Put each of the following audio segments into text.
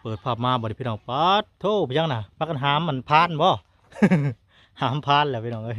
ປີດພາບມາບັດນີ້ພີ່ນ້ອງ ປາດໂທ້ ເປັນຫຍັງນະ ພາກັນຫາມອັນພານບໍ? ຫາມພານແຫຼະພີ່ນ້ອງເອີຍ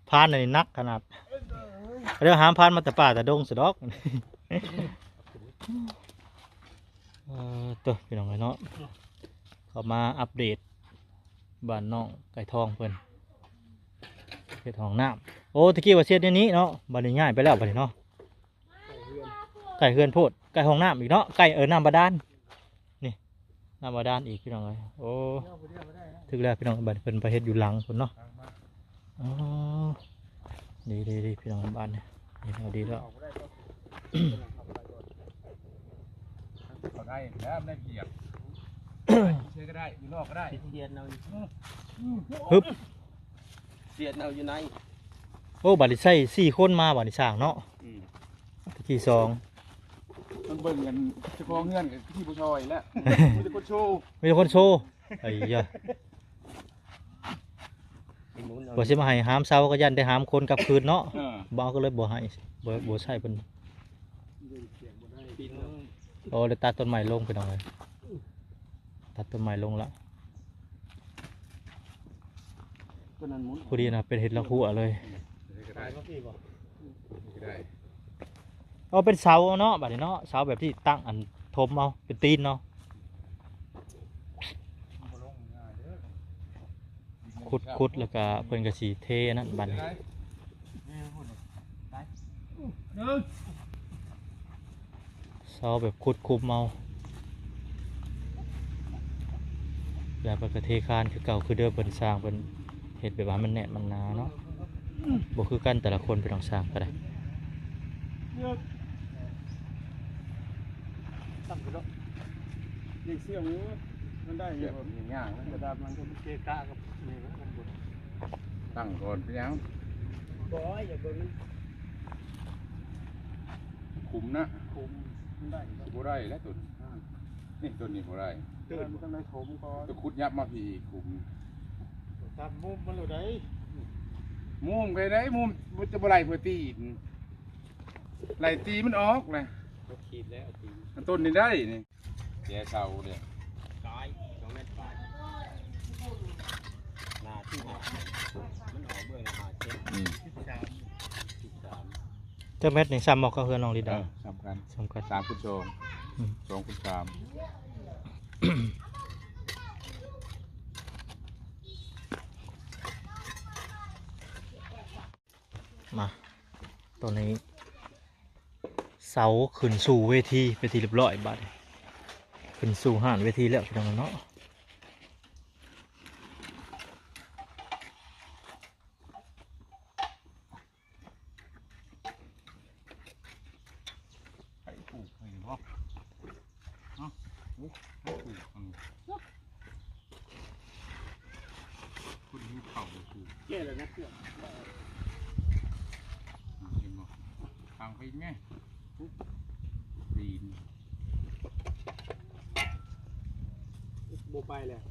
ພານອັນນີ້ໜັກຂະໜາດ ເດີຫາມພານມາແຕ່ປ່າແຕ່ດົງຊະດອກ. ເອີ ໂທ້ ພີ່ນ້ອງເອີຍເນາະ ເຂົ້າມາອັບເດດບ້ານນ້ອງໄກ່ທອງເພິ່ນ ເຮັດຫ້ອງນ້ຳ. ໂອ້ ຕະກີ້ວ່າຊິເຮັດແນວນີ້ເນາະ ບັດນີ້ຍ້າຍໄປແລ້ວບັດນີ້ເນາະ ໃກ້ເຮືອນ ໃກ້ເຮືອນໂພດ ໃກ້ຫ້ອງນ້ຳອີກເນາະ ໃກ້ ເອີ ນ້ຳບາດານນີ້ ນ້ຳບາດານອີກພີ່ນ້ອງເອີຍ. ໂອ້ ຖືກແລ້ວພີ່ນ້ອງ ບັດເພິ່ນໄປເຮັດຢູ່ຫຼັງພຸ້ນເນາະ. ອໍ ດີໆໆ ພີ່ນ້ອງ ບ້ານນີ້ ນີ້ເຮົາດີແລ້ວ ເຂົ້າໄດ້ແລ້ວ ໄດ້ປຽບ ຢູ່ເທິງກໍໄດ້ ຢູ່ນອກກໍໄດ້ ສຽດເອົາຢູ່ ອືມ ຮຶບ ສຽດເອົາຢູ່ໃນ. ໂອ້ ບັດນີ້ໃຊ້ສີ່ຄົນມາ ບັດນີ້ຊ່າງເນາະ ອືມ ຕະກີ້ສອງ ມັນເບິ່ງກັນ ເຈົ້າຂອງເຮືອນກໍຄືບໍ່ຊ່ອຍແລ້ວ ມີແຕ່ຄົນໂຊ ມີແຕ່ຄົນໂຊ. ໄອ້ຍະ ບໍ່ຊິມາໃຫ້ຫາມເສົາ ກໍຢ້ານໄດ້ຫາມຄົນກັບຄືນເນາະ ເອີ ບໍ່ເອົາ ກໍເລີຍບໍ່ໃຫ້ ບໍ່ ບໍ່ໃຊ້ເພິ່ນ. ໂອ້ ໄດ້ຕັດຕົ້ນໄມ້ລົງພີ່ນ້ອງເອີຍ ຕັດຕົ້ນໄມ້ລົງລະ ພໍດີນະ ເປັນເຮັດລະຫົວເລີຍ. ເອົາເປັນເສົາເນາະ ບາດນີ້ເນາະ ເສົາແບບທີ່ຕັ້ງອັນຖົມເອົາ ເປັນຕີນເນາະ ຂຸດໆ ແລ້ວກະເພິ່ນກະຊິເທອັນນັ້ນບາດນີ້ ເສົາແບບຂຸດຄຸມເອົາ ແລ້ວເພິ່ນກະເທຄານຄືເກົ່າ ຄືເດີມ ເພິ່ນສ້າງ ເພິ່ນເຮັດແບບວ່າໃຫ້ມັນແໜ້ນມັນໜາເນາະ ບໍ່ຄືກັນແຕ່ລະຄົນ ພີ່ນ້ອງ ສ້າງກໍໄດ້. ຕັ້ງຂຶ້ນໂລດ ຍັງສ່ຽງຢູ່ ມັນໄດ້ຢູ່ ສຽງຍາກນະ ກະດາດມັນກໍເກະກະກັບນີ້ນະ ມັນບໍ່ ຕັ້ງກ່ອນເປັນຫຍັງ ບໍ່ ຢາກເບິ່ງມັນ ຂຸມນະ ຂຸມ ມັນໄດ້ຢູ່ ບໍ່ໄດ້ແລ້ວຕົວນີ້ ອືມ ນີ້ຕົວນີ້ບໍ່ໄດ້ ເຕີນມັນຕ້ອງໄດ້ຂຸມກ່ອນ ຕ້ອງຂຸດຍັບມາພີ້ອີກຂຸມ ຕາມມຸມມັນໂລດໃດ ມຸມໄປໄດ້ ມຸມ ມັນຈະບໍ່ໄດ້ເພື່ອຕີນ ໄລ່ຕີມັນອອກນະ ຫົກຂີດແລ້ວຕີ ອັນຕົ້ນນີ້ໄດ້ນີ້ ແຈເສົາເດ້ ກາຍສອງແມັດປາຍ ໜ້າທີ່ຫ້າ ມັນອອກເບື້ອງລະຫ້າເຊັນ ອືມ ສິບສາມ ສິບສາມ ຈັກແມັດນີ້ ສ່ຳບໍ່ກັບເຮືອນນ້ອງລິດດາ? ເອີ ສ່ຳກັນ ສ່ຳກັນ ສາມຄູນສອງ ອືມ ສອງຄູນສາມ ມາ ຕອນນີ້ເສົາຂຶ້ນສູ່ເວທີເປັນທີ່ຮຽບຮ້ອຍ ບາດນີ້ຂຶ້ນສູ່ຮ້ານເວທີແລ້ວ ພີ່ນ້ອງເນາະ. ໄປປູກໃຫ້ບໍ່? ເນາະ ໂອ້ ໄປປູກ ອັນ ຄົນຫິວເຂົ້າຢູ່ ແກ່ແລ້ວນະເພື່ອນ ເຫັນບໍ່? ທາງໄປແມ່ ດີນ ບໍ່ໄປແລ້ວ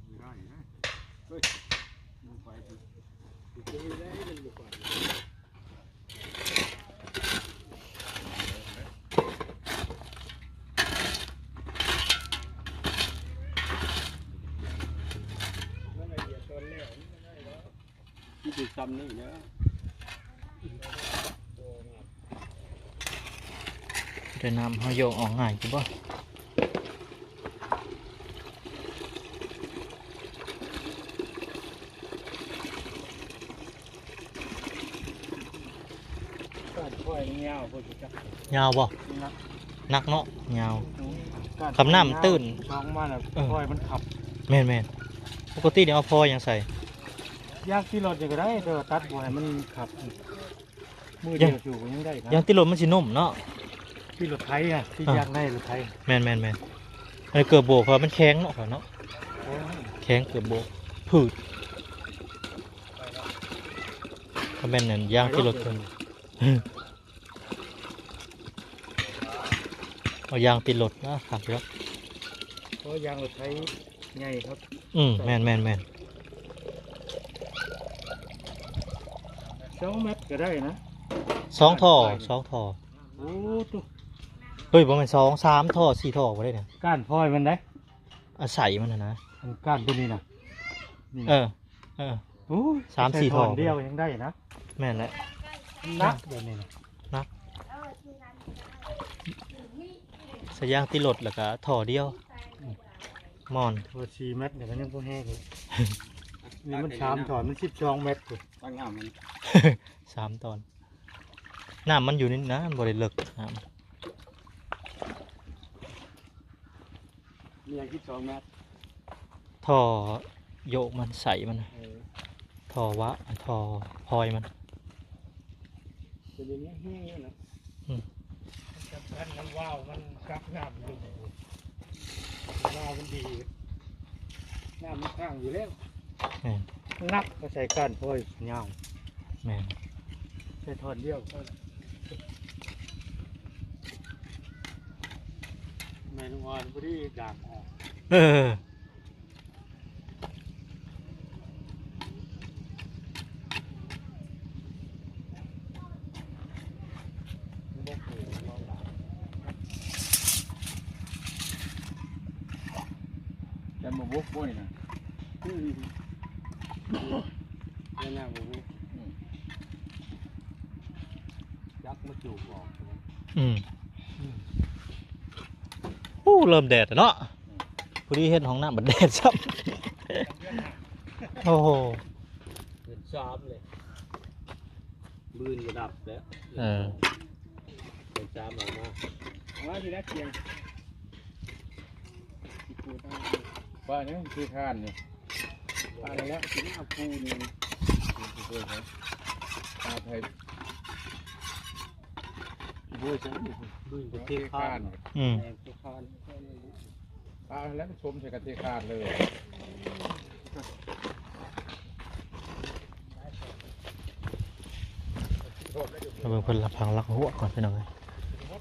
ບໍ່ໄດ້ນະ ເຮີ້ຍ ບໍ່ໄປ ບໍ່ໄດ້ ມັນບໍ່ໄປ. ມັນຊິຊ່ຳນີ້ເດີ ແຕ່ນ້ຳເຮົາຢອກອອກງ່າຍຢູ່ບໍ່? ກ້ານຂ້ອຍຍາວໂພດຈັກ ຍາວບໍ່? ໜັກ ໜັກເນາະ ຍາວ ອືມ ຄຳນ້ຳມັນຕື້ນ ຊ່ອງມາແລ້ວ ເອີ ຂ້ອຍມັນຂັບ ແມ່ນໆ ປົກກະຕິນີ້ເອົາພໍຫຍັງໃສ່? ຢາງຕິດລົດນີ້ກໍໄດ້ ແຕ່ວ່າຕັດບໍ່ໃຫ້ມັນຂັບ ມືດຽວ ຢາງ ສູບກໍຍັງໄດ້ນະ ຢາງຕິດລົດມັນຊິນຸ້ມເນາະ ຕິດລົດໄຖນະ ທີ່ ອ່າ ຢາກໄດ້ລົດໄຖ ແມ່ນໆໆ ອັນນີ້ເກີບໂບກ ເພາະວ່າມັນແຂງເນາະ ຂ້ອຍເນາະ ໂອ້ຍ ແຂງເກີບໂບກ ຜືດ ຖ້າແມ່ນອັນຢາງຕິດລົດ ເອົາຢາງຕິດລົດນະ ຄັກຢູ່ດອກ ເພາະຢາງລົດໄຖໃຫຍ່ຄັບ ອືມ ແມ່ນໆໆ ສອງແມັດກໍໄດ້ນະ ສອງທໍ່ ສອງທໍ່ ໂອ້ ໂຕ ເຮີ້ຍ ບໍ່ແມ່ນສອງ ສາມທໍ່ ສີ່ທໍ່ບໍ່ໄດ້ນະ ກ້ານພອຍມັນໄດ໋ ອາໄສມັນຫັ້ນນະ ອັນກ້ານຕົວນີ້ນະ ນີ້ນະ ເອີ ເອີ ໂອ້ຍ ສາມສີ່ທໍ່ ໃສ່ທ່ອນດຽວຍັງໄດ້ນະ ແມ່ນແຫຼະ ໜັກແບບນີ້ນະ ໜັກ ສາຍຢາງຕິດລົດ ແລ້ວກະທໍ່ດຽວ ອືມ ໝອນ ໂອ້ ສີ່ແມັດນີ້ກໍຍັງບໍ່ແຮງເລີຍ ນີ້ມັນສາມທ່ອນ ມັນສິບສອງແມັດພຸ້ນ ຕັ້ງງາມມັນ ສາມທ່ອນ ນ້ຳມັນຢູ່ນີ້ນະ ມັນບໍ່ໄດ້ເລິກ ນ້ຳ ມີຫຍັງສິບສອງແມັດ ທໍ່ໂຍກມັນ ໃສມັນນະ ເອີ ທໍ່ວະ ທໍ່ພອຍມັນ ເປັນຢ່າງນີ້ແຮງເນາະ ອືມ ມັນສຳຄັນນຳວາວມັນກັກນ້ຳຢູ່ ວາວມັນດີ ນ້ຳມັນຄ້າງຢູ່ແລ້ວ ແມ່ນ ໜັກ ກໍໃສ່ກ້ານພອຍຍາວ ແມ່ນ ໃສ່ທ່ອນດຽວ ແມ່ນ ອ່ອນພໍດີດາກອອກ ເອີ. ຈຳບໍ່ບົກບໍ່ນີ້ນະ ອືມ ແມ່ນຫຍັງບໍ່ຮູ້ ອືມ ຈັກມາຈູບອອກ ອືມ ອືມ ໂອ້ ເລີ່ມແດດແລ້ວເນາະ ພໍດີເຮັດຫ້ອງນ້ຳບັດແດດຊ້ຳ ໂອ້ໂຫ ເດືອນສາມເລີຍ ມື້ອື່ນກໍດັບແລ້ວ ເອີ ເດືອນສາມອອກມາ ມາທີ່ແລກສຽງ ວ່າແນວຄືຄານນີ້ ວ່າແລ້ວຊິເອົາປູນີ້ ປາໄທ ໂອ້ຍ ຈັງນີ້ ເທຄານ ອືມ ເທຄານ ປາແລ້ວຊົມໃສ່ກັບເທຄານເລີຍ ມາເບິ່ງເພິ່ນລະພັງລັກຫົວກ່ອນ ພີ່ນ້ອງເອີຍ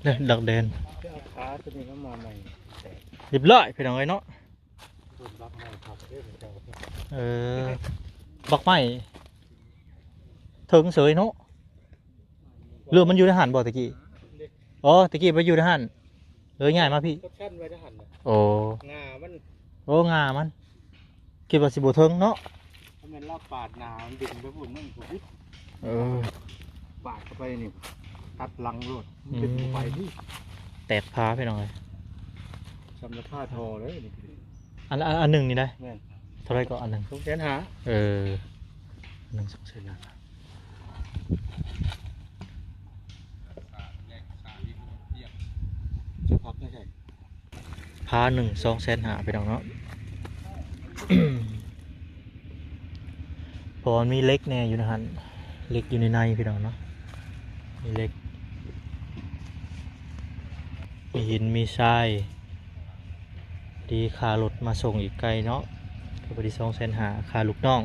ເດີ ດັກແດນ ເອົາຂາຕົວນີ້ມາໃໝ່ ຮຽບຮ້ອຍ ພີ່ນ້ອງເອີຍເນາະ ເພິ່ນລັກໃໝ່ຄັກເດີເຈົ້າ ເອີ ບັກໄມ້ເຖິງເສີຍເນາະ ຫຼືມັນຢູ່ໃນຫັ້ນບໍ່ຕະກີ້? ອໍ ຕະກີ້ໄປຢູ່ໃນຫັ້ນ ເລີຍຍ້າຍມາພີ້ ກໍຊັ້ນໄວ້ໃນຫັ້ນນະ ໂອ້ ງ່າມັນ ໂອ້ ງ່າມັນ ຄິດວ່າຊິບໍ່ເຖິງເນາະ ຖ້າແມ່ນລາວປາດໜ້າມັນດຶງໄປພຸ້ນມັນກໍວິດ ເອີ ປາດເຂົ້າໄປນີ້ ຕັດຫຼັງໂລດ ມັນດຶງບໍ່ໄປ ອືມ ຕິ ແຕກພາ ພີ່ນ້ອງເອີຍ ສ່ຳລາຄາທໍ່ເລີຍນີ້ ອັນ ອັນ ອັນໜຶ່ງນີ້ໄດ໋ ແມ່ນ ເທົ່າໃດກໍອັນໜຶ່ງ? ສອງແສນຫ້າ ເອີ ອັນໜຶ່ງສອງແສນຫ້າ ສະພັບໄດ້ໃສ ພາໜຶ່ງສອງແສນຫ້າ ພີ່ນ້ອງເນາະ ເພາະວ່າມັນມີເຫຼັກແດ່ຢູ່ໃນຫັ້ນ ເຫຼັກຢູ່ໃນໃນ ພີ່ນ້ອງເນາະ ມີເຫຼັກ ມີຫີນ ມີຊາຍ ດີຄ່າລົດມາສົ່ງອີກໄກເນາະ ກໍພໍດີສອງແສນຫ້າ ຄ່າລູກນ້ອງ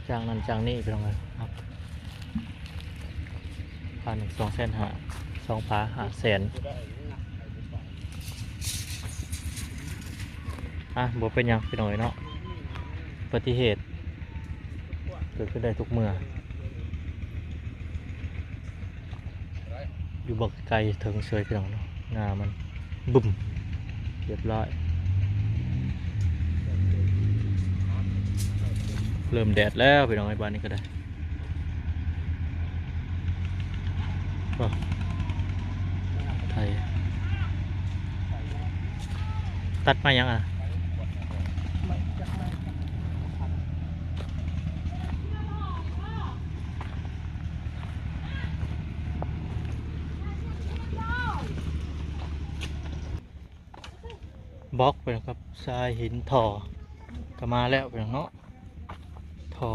ຈ້າງນັ້ນຈ້າງນີ້ ພີ່ນ້ອງເອີຍ ພາໜຶ່ງສອງແສນຫ້າ ສອງພາຫ້າແສນ ອ່ະ ບໍ່ເປັນຫຍັງ ພີ່ນ້ອງເອີຍເນາະ ອຸບັດຕິເຫດ ເກີດຂຶ້ນໄດ້ທຸກເມື່ອ ຢູ່ບໍ່ໄກເຖິງເສີຍ ພີ່ນ້ອງເນາະ ງາມັນ ບຶ້ມ ຮຽບຮ້ອຍ ເລີ່ມແດດແລ້ວ ພີ່ນ້ອງເອີຍ ບ້ານນີ້ກໍໄດ້ ໂອ້ ໄຖ ຕັດໄມ້ຫຍັງອ່ະ? ບລັອກໄປແລ້ວຄັບ ຊາຍຫີນ ທໍ່ກໍມາແລ້ວ ພີ່ນ້ອງເນາະ ທໍ່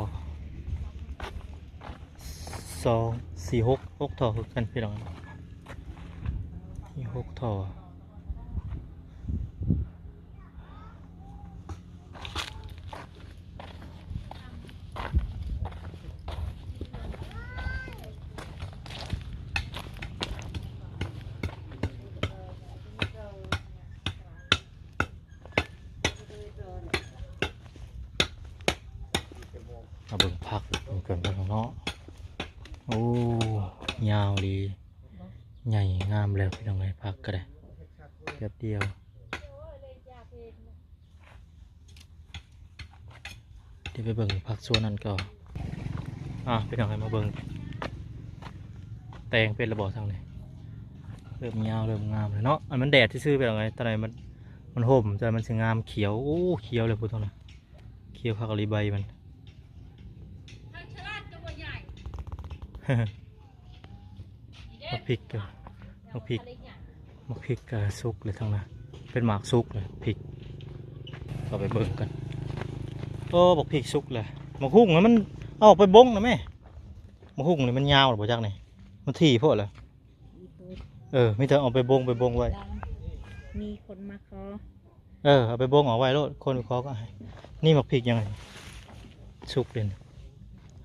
ສອງ ສີ່ ຫົກ ຫົກທໍ່ຄືກັນ ພີ່ນ້ອງ ມີຫົກທໍ່. ມາເບິ່ງຜັກນຳກັນເນາະ ໂອ້ ຍາວດີ. ໃຫຍ່ງາມແລ້ວພີ່ນ້ອງເອີຍ ຜັກກໍໄດ້ ແປັບດຽວ. ດຽວໄປເບິ່ງຜັກສວນນັ້ນກ່ອນ. ອ່າ ພີ່ນ້ອງເອີຍ ມາເບິ່ງ ແຕງເປັນລະບໍ່ທາງນີ້? ເລີ່ມຍາວເລີ່ມງາມແລ້ວເນາະ. ອັນມັນແດດຊື່ໆ ພີ່ນ້ອງເອີຍ ຕອນນີ້ມັນ ມັນຮົ່ມ ແຕ່ມັນຊິງາມຂຽວ. ໂອ້ ຂຽວເລີຍພຸ້ນ ທາງນັ້ນ ຂຽວຄັກອີ່ຫຼີໃບມັນ. ໝາກພິກກໍ ໝາກພິກ ໝາກພິກກໍສຸກເລີຍທາງນັ້ນ ເປັນໝາກສຸກເລີຍພິກ. ເຂົ້າໄປເບິ່ງກັນ. ໂອ້ ໝາກພິກສຸກແລ້ວ. ໝາກຫຸ່ງມັນເອົາໄປບົງນະແມ່. ໝາກຫຸ່ງນີ້ມັນຍາວແລ້ວບໍ່ຈັກນີ້ ມັນຖີ່ໂພດແລ້ວ. ເອີ ມີແຕ່ເອົາໄປບົງ ໄປບົງໄວ້. ມີຄົນມາຂໍ. ເອີ ເອົາໄປບົງເອົາໄວ້ໂລດ ຄົນຂໍກໍໃຫ້. ນີ້ໝາກພິກຍັງ ສຸກເດ້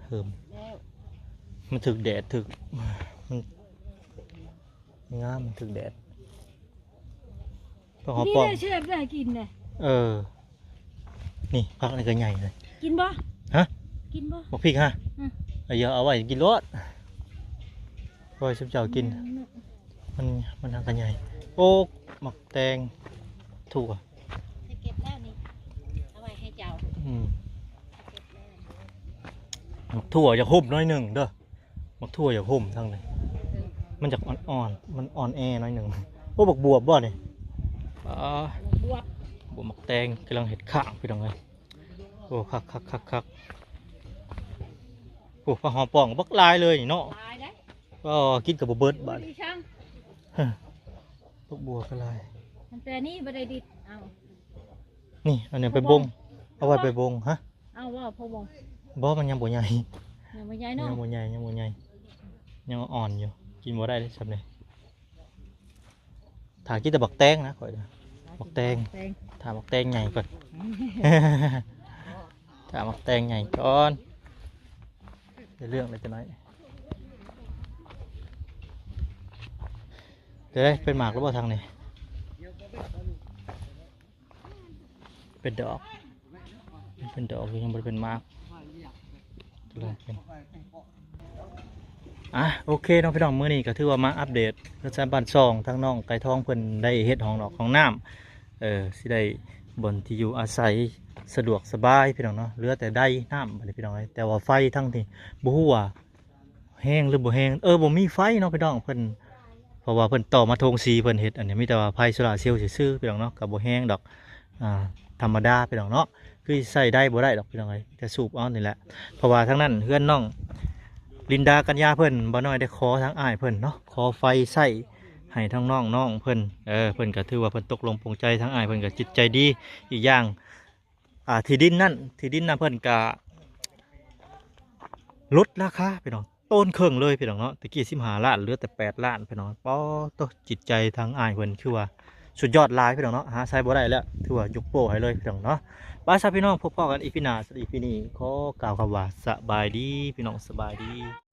ເຫິມ. ແລ້ວ ມັນຖືກແດດ ຖືກ ມັນງາມ ມັນຖືກແດດ. ພໍຫອມປ້ອມ ເຊບໄດ້ກິນເດ້. ເອີ ນີ້ຜັກນີ້ກໍໃຫຍ່ເລີຍ. ກິນບໍ່? ຮະ? ກິນບໍ່? ໝາກພິກຮະ? ອືມ ເອົາ ເອົາໄວ້ກິນໂລດ ໄວ້ຊຸມເຈົ້າກິນ. ອືມ ມັນ ມັນຫາກະໃຫຍ່. ໂອ້ ໝາກແຕງ ຖົ່ວ ເກັບແລ້ວນີ້ ເອົາໄວ້ໃຫ້ເຈົ້າ. ອືມ ເກັບແລ້ວ. ໝາກຖົ່ວຢາກຫົ່ມໜ້ອຍໜຶ່ງເດີ ໝາກຖົ່ວຢາກຫົ່ມທາງນີ້ ມັນຢາກອ່ອນໆ ມັນອ່ອນແອໜ້ອຍໜຶ່ງ. ໂອ້ ບັກບວບບໍ່ນີ້? ອ່າ ບວບ ບວບໝາກແຕງກຳລັງເຮັດຂ້າງ ພີ່ນ້ອງເອີຍ. ໂອ້ ຄັກໆໆໆ. ໂອ້ ຜັກຫອມປ້ອມບັກຫຼາຍເລີຍນີ້ເນາະ. ຫຼາຍເດ້. ກໍກິນກໍບໍ່ເບິດບາດນີ້. ບັກບວບກໍຫຼາຍ ແຕ່ນີ້ບໍ່ໄດ້ດິດເອົາ. ນີ້ ອັນນີ້ໄປບົງ ເອົາໄວ້ໄປບົງ. ຮະ? ເອົາບໍ່ ພໍບໍ່? ບໍ່ ມັນຍັງບໍ່ໃຫຍ່ ຍັງບໍ່ໃຫຍ່ເນາະ. ຍັງບໍ່ໃຫຍ່ ຍັງບໍ່ໃຫຍ່ ຍັງອ່ອນຢູ່ ກິນບໍ່ໄດ້ເດ້ສ່ຳນີ້. ຖ້າກິນແຕ່ບັກແຕງນະຂ້ອຍນະ ບັກແຕງ ຖ້າບັກແຕງໃຫຍ່ກ່ອນ ຖ້າບັກແຕງໃຫຍ່ກ່ອນ. ໄດ້ເລື່ອງເລີຍຈັກໜ້ອຍ. ເປັນໝາກແລ້ວບໍ່ທາງນີ້? ເປັນດອກ ເປັນດອກຢູ່ ຍັງບໍ່ໄດ້ເປັນໝາກ. ອ່ະ ໂອເຄເນາະພີ່ນ້ອງ ມື້ນີ້ກໍຖືວ່າມາອັບເດດເຮືອນຊານບ້ານຊ່ອງ ທາງນ້ອງໄກ່ທອງເພິ່ນໄດ້ເຮັດຫ້ອງນອກຫ້ອງນ້ຳ ເອີ ຊິໄດ້ບ່ອນທີ່ຢູ່ອາໄສສະດວກສະບາຍພີ່ນ້ອງເນາະ. ເຫຼືອແຕ່ໄດນ້ຳບາດນີ້ພີ່ນ້ອງເອີຍ ແຕ່ວ່າໄຟທາງນີ້ບໍ່ຮູ້ວ່າ ແຮງຫຼືບໍ່ແຮງ? ເອີ ບໍ່ມີໄຟເນາະພີ່ນ້ອງ ເພິ່ນ ເພາະວ່າເພິ່ນຕໍ່ມາໂທງສີ່ ເພິ່ນເຮັດອັນນີ້ ມີແຕ່ວ່າໄຟໂຊລາເຊວຊື່ໆ ພີ່ນ້ອງເນາະ ກໍບໍ່ແຮງດອກ. ອ່າ ທຳມະດາພີ່ນ້ອງເນາະ ຄືໃຊ້ໄດ້ບໍ່ໄດ້ດອກພີ່ນ້ອງເອີຍ ແຕ່ສູບເອົານີ້ແຫຼະ. ເພາະວ່າທາງນັ້ນເຮືອນນ້ອງລິນດາກັນຍາເພິ່ນ ບ່າວນ້ອຍໄດ້ຂໍທາງອ້າຍເພິ່ນເນາະ ຂໍໄຟໃຊ້ໃຫ້ທາງນ້ອງໆເພິ່ນ ເອີ ເພິ່ນກໍຖືວ່າເພິ່ນຕົກລົງປົງໃຈ ທາງອ້າຍເພິ່ນກໍຈິດໃຈດີ. ອີກຢ່າງ ອ່າ ທີ່ດິນນັ້ນ ທີ່ດິນນະເພິ່ນກະຫຼຸດລາຄາພີ່ນ້ອງ ໂຕນເຄິ່ງເລີຍພີ່ນ້ອງເນາະ. ແຕ່ກີ້ສິບຫ້າລ້ານ ເຫຼືອແຕ່ແປດລ້ານພີ່ນ້ອງ. ປາໂຕ ຈິດໃຈທາງອ້າຍເພິ່ນຄືວ່າສຸດຍອດຫຼາຍພີ່ນ້ອງເນາະ ຫາໃຊ້ບໍ່ໄດ້ແລ້ວ ຖືວ່າຍົກໂປ້ໃຫ້ເລີຍພີ່ນ້ອງເນາະ. ໄປຊະພີ່ນ້ອງ ພົບພໍ້ກັນອີພີໜ້າ. ສຳລັບອີພີນີ້ຂໍກ່າວຄຳວ່າສະບາຍດີພີ່ນ້ອງ ສະບາຍດີ.